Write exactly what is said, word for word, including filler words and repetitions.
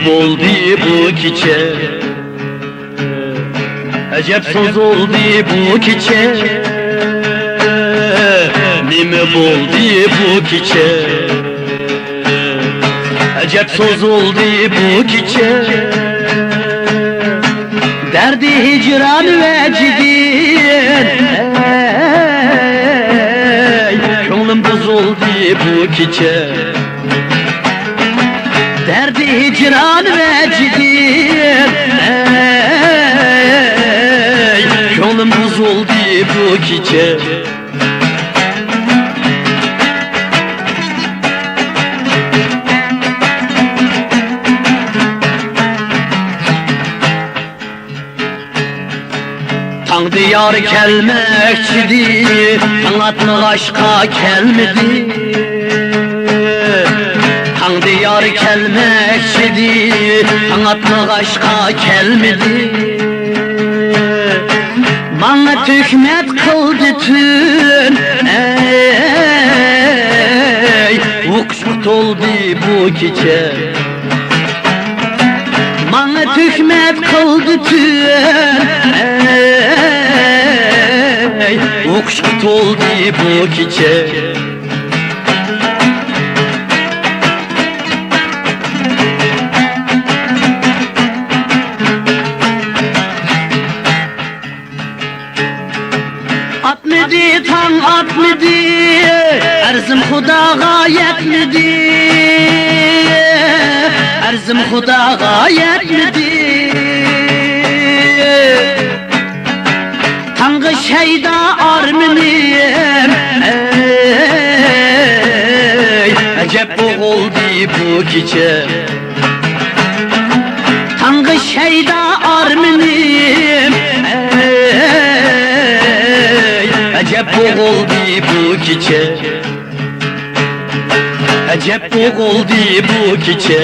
بولدى بۇ كېچە؟ ئەجەب سوزۇلدى بۇ كېچە. نېمە بولدى بۇ كېچە؟ ئەجەب سوزۇلدى بۇ كېچە. دەردى ھىجران ۋە جىدىن، ئەي، كۆڭلۈم بۇزۇلدى بۇ كېچە. دەردى ھىجران ۋە جىدىن، ئەي، كۆڭلۈم بۇزۇلدى بۇ كېچە. تاڭ دىيار كەلمەكچىدى، تاڭ ئاتمىغاچقا كەلمىدى. تاڭ دىيار كەلمەكچىدى، تاڭ ئاتمىغاچقا كەلمىدى. ماڭا تۆھمەت قىلدى تۈن، ئەي، ئوقۇشقا تولدى بۇ كېچە. ماڭا تۆھمەت قىلدى تۈن، ئەي، ئوقۇشقا تولدى بۇ كېچە. ئاتمىدى، تاڭ ئاتمىدى، ئەرزىم خۇداغا يەتمىدى، ئەرزىم خۇداغا يەتمىدى. تاڭغا شەيدا ئارمىنىم، ئەي، ئەجەب بوغۇلدى بۇ كېچە. تاڭغا شەيدا ئارمىنىم، ئەي، ئەجەب بوغۇلدى بۇ كېچە. ئەجەب بوغۇلدى بۇ كېچە.